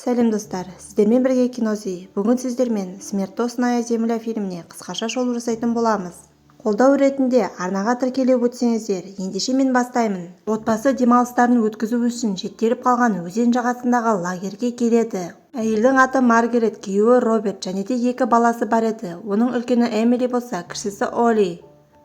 Сәлем, достар! Сіздермен бірге Кинози. Бүгін сіздермен «Смертоносная земля» фильміне қысқаша шолу жасайтын боламыз. Қолдау ретінде арнаға тіркеліп өтсеңіздер. Ендеше мен бастаймын. Отбасы демалыстарын өткізу үшін шеттеліп қалған өзен жағасындағы лагерьге келеді. Әйелдің аты Маргарет, күйеуі Роберт және де екі баласы бар еді. Оның үлкені Эмили болса, кішісі Оли.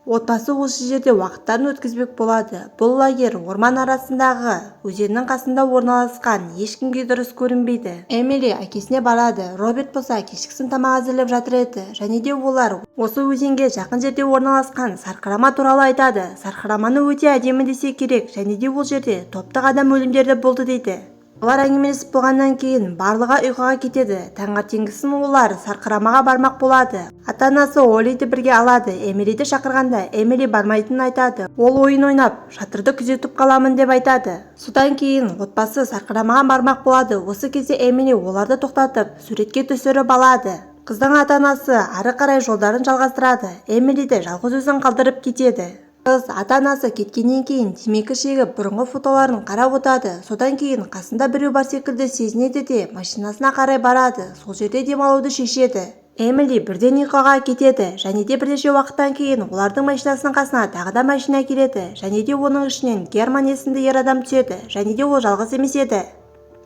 Отбасы осы жерде уақыттарын өткізбек болады. Бұл лагерь орман арасындағы өзеннің қасында орналасқан, ешкімге дұрыс көрінбейді. Эмили әкесіне барады. Роберт болса кешкісін тамақ әзірлеп жатыр еді. Және де олар осы өзенге жақын жерде орналасқан сарқырама туралы айтады. Сарқыраманы өте әдемі десе керек және де ол жерде топтық адам өлімдері болды дейді. Олар әңгімелесіп болғаннан кейін барлығы ұйқыға кетеді. Таңертеңгісін олар сарқырамаға бармақ болады. Ата-анасы Олиді бірге алады. Эмилиді шақырғанда, Эмили бармайтынын айтады. Ол ойын ойнап, шатырды күзетіп қаламын деп айтады. Содан кейін отбасы сарқырамаға бармақ болады. Осы кезде Эмили оларды тоқтатып, суретке түсіріп алады. Қыздың ата-анасы ары қарай жолдарын жалғастырады. Эмилиді жалғыз өзін қалдырып кетеді. Қыз ата-анасы кеткеннен кейін темекі шегіп, бұрынғы фотоларын қарап отырады. Содан кейін қасында біреу бар секілді сезінеді де, машинасына қарай барады. Сол жерде демалуды шешеді. Эмили бірден ұйқыға кетеді. Және де бірнеше уақыттан кейін олардың машинасының қасына тағы да машина келеді. Және де оның ішінен Герман есімді ер адам түседі. Және де ол жалғыз емес еді.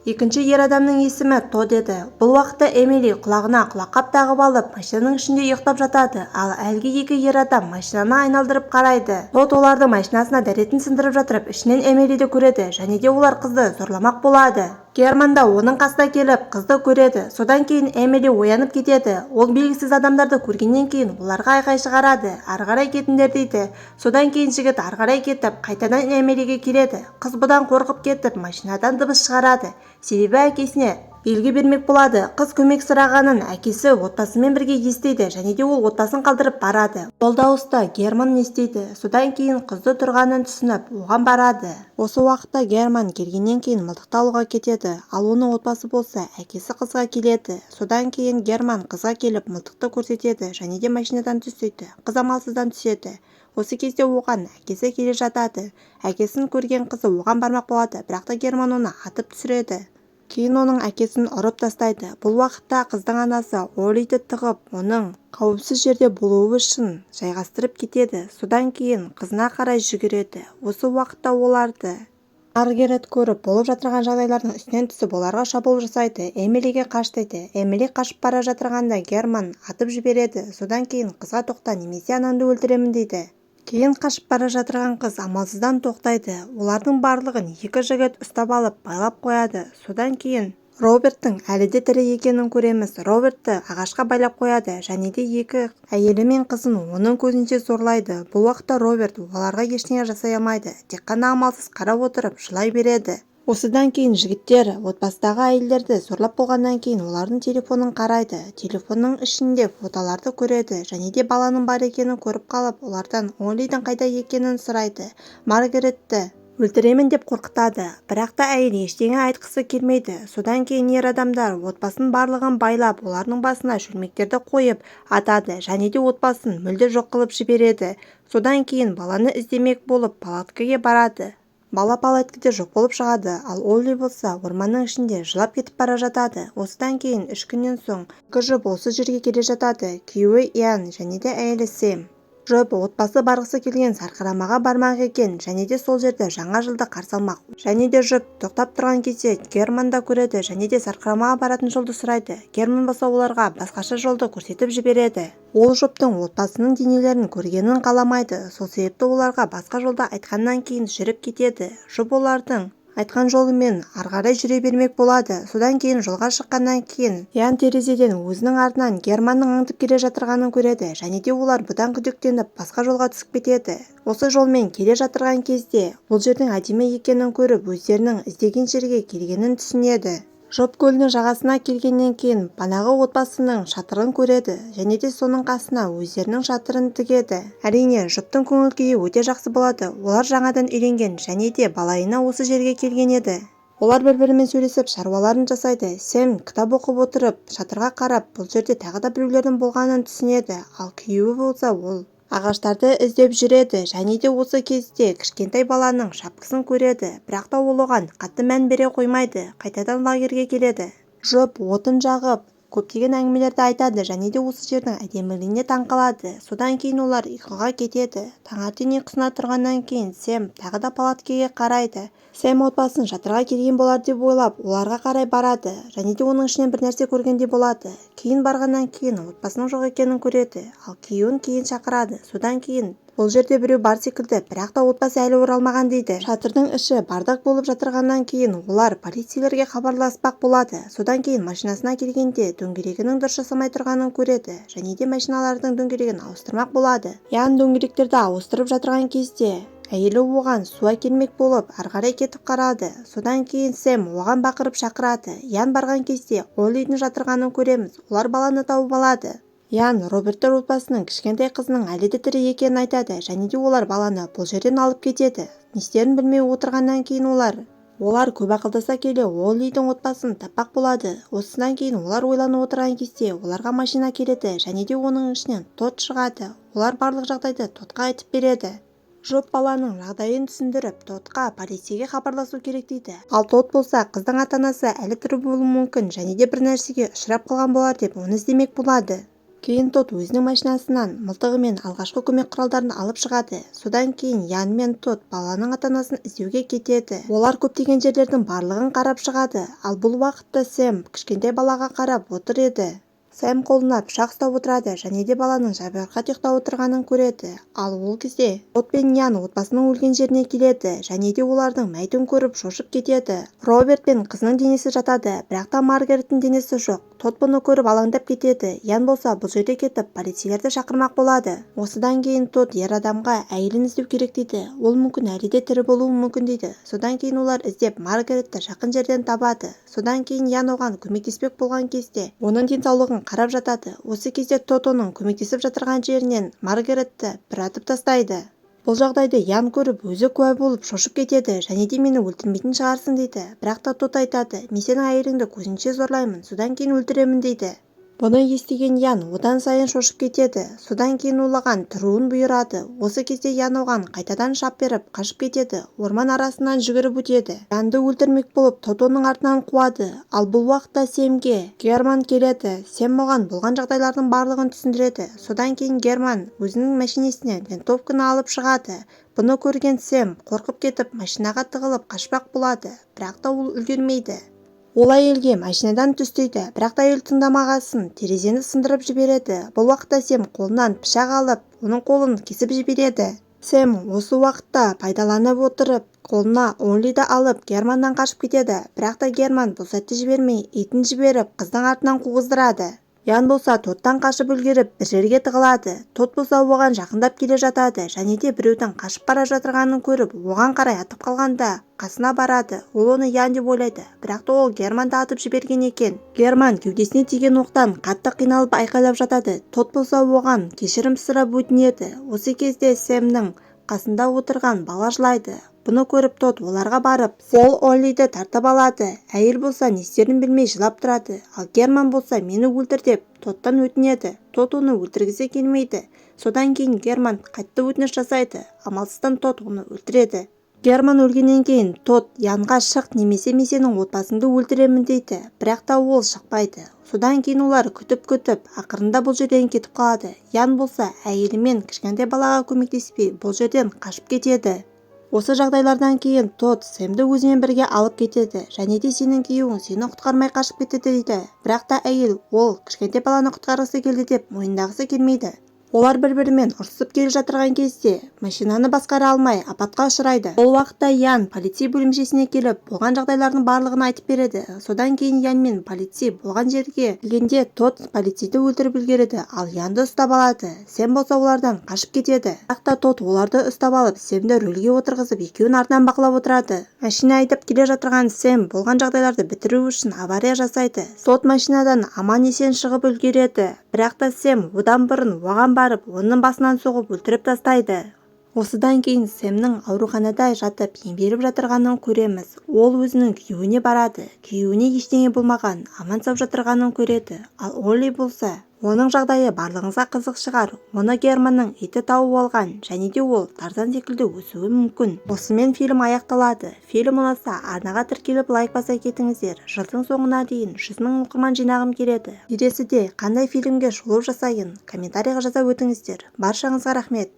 Екінші ер адамның есімі Тод еді. Бұл уақытта Эмили құлағына құлаққап тағып алып, машинаның ішінде ұйықтап жатады. Ал әлгі екі ер адам машинаны айналдырып қарайды. Тод олардың машинасына дәретін сындырып жатырып, ішінен Эмилиді көреді. Және де олар қызды зорламақ болады. Герман да оның қасына келіп, қызды көреді. Содан кейін Эмили оянып кетеді. Ол белгісіз адамдарды көргеннен кейін оларға айқай шығарады. Ары қарай кетіңдер дейді. Содан кейін жігіт ары қарай кетіп, қайтадан Эмилиге келеді. Қыз бұдан қорқып кетіп, машинадан дыбыс шығарады, себебі әкесіне белгі бермек болады. Қыз көмек сұрағанын әкесі отбасымен бірге естиді. Және де ол отбасын қалдырып барады. Ол дауысты Герман естиді. Содан кейін қызды тұрғанын түсініп, оған барады. Осы уақытта Герман келгеннен кейін мылтықты алуға кетеді. Ал оның отбасы болса, әкесі қызға келеді. Содан кейін Герман қызға келіп, мылтықты көрсетеді және де машинадан түс дейді. Қыз амалсыздан түседі. Осы кезде оған әкесі келе жатады. Әкесін көрген қызы оған бармақ болады, бірақ та Герман оны атып түсіреді. Кейін оның әкесін ұрып тастайды. Бұл уақытта қыздың анасы Олиді тығып, оның қауіпсіз жерде болуы үшін жайғастырып кетеді. Содан кейін қызына қарай жүгіреді. Осы уақытта оларды Маргарет көріп, болып жатырған жағдайлардың үстінен түсіп, оларға шабуыл жасайды. Эмилиге қаш дейді. Эмили қашып бара жатырғанда, Герман атып жібереді. Содан кейін қызға тоқта немесе анаңды өлтіремін дейді. Кейін қашып бара жатырған қыз амалсыздан тоқтайды. Олардың барлығын екі жігіт ұстап алып, байлап қояды. Содан кейін Роберттің әлі де тірі екенін көреміз. Робертті ағашқа байлап қояды және де екі әйелі мен қызын оның көзінше зорлайды. Бұл уақытта Роберт оларға ештеңе жасай алмайды, тек қана амалсыз қарап отырып, жылай береді. Осыдан кейін жігіттер отбасыдағы әйелдерді зорлап болғаннан кейін олардың телефонын қарайды. Телефонның ішінде фотоларды көреді және де баланың бар екенін көріп қалып, олардан Олидің қайда екенін сұрайды. Маргаретті өлтіремін деп қорқытады, бірақ та әйел ештеңе айтқысы келмейді. Содан кейін ер адамдар отбасының барлығын байлап, олардың басына шөлмектерді қойып атады және де отбасын мүлде жоқ қылып жібереді. Содан кейін баланы іздемек болып палаткаге барады. Бала палаткада жоқ болып шығады. Ал Олли болса, орманның ішінде жылап кетіп бара жатады. Осыдан кейін 3 күннен соң екі жұп осы жерге келе жатады: күйеуі Иан және де әйелі Сэм. Жұп отбасы барғысы келген сарқырамаға бармақ екен және де сол жерде жаңа жылды қарсы алмақ. Және де жұп тоқтап тұрған кезде Герман да көреді және де сарқырамаға баратын жолды сұрайды. Герман болса, оларға басқаша жолды көрсетіп жібереді. Ол жұптың отбасының денелерін көргенін қаламайды. Сол себепті оларға басқа жолды айтқаннан кейін жүріп кетеді. Жұп олардың айтқан жолымен ары қарай жүре бермек болады. Содан кейін жолға шыққаннан кейін Ян терезеден өзінің артынан Германның аңдып келе жатырғанын көреді. Және де олар бұдан күдіктеніп, басқа жолға түсіп кетеді. Осы жолмен келе жатырған кезде бұл жердің әдемі екенін көріп, өздерінің іздеген жерге келгенін түсінеді. Жұп көлдің жағасына келгеннен кейін банағы отбасының шатырын көреді және де соның қасына өздерінің шатырын тігеді. Әрине, жұптың көңіл күйі өте жақсы болады. Олар жаңадан үйленген және де балайына осы жерге келген еді. Олар бір-бірімен сөйлесіп, шаруаларын жасайды. Сэм кітап оқып отырып, шатырға қарап, бұл жерде тағы да біреулердің болғанын түсінеді. Ал күйеуі болса, ол ағаштарды іздеп жүреді. Және де осы кезде кішкентай баланың шапкасын көреді, бірақ та ол оған қатты мән бере қоймайды. Қайтадан лагерьге келеді. Жұп отын жағып, көптеген әңгімелерді айтады және де осы жердің әдемілігіне таңқалады. Содан кейін олар ұйқыға кетеді. Таңертең ұйқысынан тұрғаннан кейін Сэм тағы да палаткеге қарайды. Сэм отбасын шатырға келген болар деп ойлап, оларға қарай барады және де оның ішінен бір нәрсе көргендей болады. Кейін барғаннан кейін отбасының жоқ екенін көреді, ал күйеуін кейін шақырады. Содан кейін бұл жерде біреу бар секілді, бірақ та отбасы әлі оралмаған дейді. Шатырдың іші бардак болып жатырғаннан кейін олар полицейлерге хабарласпақ болады. Содан кейін машинасына келгенде дөңгелегінің дұрыс жасамай тұрғанын көреді және де машиналардың дөңгелегін ауыстырмақ болады. Ян дөңгелектерді ауыстырып жатырған кезде әйелі оған су әкелмек болып ары қарай кетіп қарады. Содан кейін Сэм оған бақырып шақырады. Ян барған кезде Оллидің жатырғанын көреміз. Олар баланы тауып алады. Ян Роберттер отбасының кішкентай қызының әлі де тірі екенін айтады және де олар баланы бұл жерден алып кетеді. Не істерін білмей отырғаннан кейін олар көп ақылдаса келе Оллидің отбасын таппақ болады. Осыдан кейін олар ойланып отырған кезде оларға машина келеді және де оның ішінен Тод шығады. Олар барлық жағдайды Тодқа айтып береді. Жұп баланың жағдайын түсіндіріп, Тодқа полицейге хабарласу керек дейді. Ал Тод болса, қыздың ата-анасы әлі тірі болуы мүмкін және де бір нәрсеге ұшырап қалған болар деп оны іздемек болады. Кейін Тод өзінің машинасынан мылтығы мен алғашқы көмек құралдарын алып шығады. Содан кейін Ян мен Тод баланың ата-анасын іздеуге кетеді. Олар көптеген жерлердің барлығын қарап шығады. Ал бұл уақытта Сэм кішкентай балаға қарап отыр еді. Сэм қолына пышақ ұстап отырады және де баланың жайбарақат ұйықтап отырғанын көреді. Ал ол кезде Тод пен Ян отбасының өлген жеріне келеді және де олардың мәйітін көріп шошып кетеді. Роберт пен қызының денесі жатады, бірақ та Маргареттің денесі жоқ. Тод бұны көріп алаңдап кетеді. Ян болса бұл жерде кетіп, полицейлерді шақырмақ болады. Осыдан кейін Тод ер адамға әйелін іздеу керек дейді. Ол мүмкін әлі де тірі болуы мүмкін дейді. Содан кейін олар іздеп Маргаретті жақын жерден табады. Содан кейін Ян оған көмектеспек болған кезде оның денсаулығын қарап жатады. Осы кезде Тод оның көмектесіп жатырған жерінен Маргаретті бір атып тастайды. Бұл жағдайды Ян көріп, өзі куә болып шошып кетеді және де мені өлтірмейтін шығарсың дейді. Бірақ та Тод айтады, мен сенің әйеліңді көзінше зорлаймын, содан кейін өлтіремін дейді. Бұны естіген Ян одан сайын шошып кетеді. Содан кейін ол оған тұруын бұйырады. Осы кезде Ян оған қайтадан шап беріп, қашып кетеді. Орман арасынан жүгіріп өтеді. Янды өлтірмек болып Тод оның артынан қуады. Ал бұл уақытта Сэмге Герман келеді. Сэм оған болған жағдайлардың барлығын түсіндіреді. Содан кейін Герман өзінің мәшинесінен винтовканы алып шығады. Бұны көрген Сэм қорқып кетіп, машинаға тығылып қашпақ болады, бірақ та ол үлгермейді. Ол әйелге машинадан түс дейді, бірақ та әйел тыңдамағасын терезені сындырып жібереді. Бұл уақытта Сэм қолынан пышақ алып, оның қолын кесіп жібереді. Сэм осы уақытта пайдаланып отырып, қолына Оллиді алып, Германнан қашып кетеді. Бірақ та Герман бұл сәтті жібермей, итін жіберіп, қыздың артынан қуғыздырады. Ян болса Тодтан қашып үлгеріп, бір жерге тығылады. Тод болса оған жақындап келе жатады және де біреудің қашып бара жатырғанын көріп, оған қарай атып қалғанда қасына барады. Ол оны Ян деп ойлайды, бірақ та ол Германды атып жіберген екен. Герман кеудесіне тиген оқтан қатты қиналып айқайлап жатады. Тод болса оған кешірім сұрап өтінеді. Осы кезде Сэмнің қасында отырған бала жылайды. Бұны көріп Тод оларға барып, ол Оллиді тартып алады. Әйел болса не істерін білмей жылап тұрады. Ал Герман болса мені өлтір деп Тодтан өтінеді. Тод оны өлтіргісі келмейді. Содан кейін Герман қатты өтініш жасайды. Амалсыздан Тод оны өлтіреді. Герман өлгеннен кейін Тод Янға шық немесе мен сенің отбасыңды өлтіремін дейді. Бірақ та ол шықпайды. Содан кейін олар күтіп-күтіп, ақырында бұл жерден кетіп қалады. Ян болса әйелі мен кішкентай балаға көмектеспей бұл жерден қашып кетеді. Осы жағдайлардан кейін Тод Сэмді өзімен бірге алып кетеді және де сенің күйеуің сені құтқармай қашып кетті дейді. Бірақ та әйел ол кішкентай баланы құтқарғысы келді деп мойындағысы келмейді. Олар бір-бірімен ұрсысып келе жатырған кезде машинаны басқара алмай апатқа ұшырайды. Ол уақытта Ян полицей бөлімшесіне келіп, болған жағдайлардың барлығын айтып береді. Содан кейін Ян мен полицей болған жерге келгенде Тод полицейді өлтіріп үлгереді, ал Янды ұстап алады. Сэм болса олардан қашып кетеді. Бірақ та Тод оларды ұстап алып, Сэмді рөлге отырғызып, екеуін артынан бақылап отырады. Машина айдап келе жатырған Сэм болған жағдайларды бітіру үшін авария жасайды. Тод машинадан аман-есен шығып үлгереді, бірақ та Сэм одан бұрын оған барып, оның басынан соғып өлтіріп тастайды. Осыдан кейін Сэмнің ауруханада жатып емделіп жатырғанын көреміз. Ол өзінің күйеуіне барады. Күйеуіне ештеңе болмаған, аман-сау жатырғанын көреді. Ал Олли болса Оның жағдайы барлығыңызға қызық шығар. Оны Германның иті тауып алған және де ол Тарзан секілді өсуі мүмкін. Осымен фильм аяқталады. Фильм ұнаса, арнаға тіркеліп, лайк баса кетіңіздер. Жылдың соңына дейін 100 мың оқырман жинағым келеді. Келесіде қандай фильмге шолу жасайын, комментарийға жаза өтіңіздер. Баршаңызға рахмет.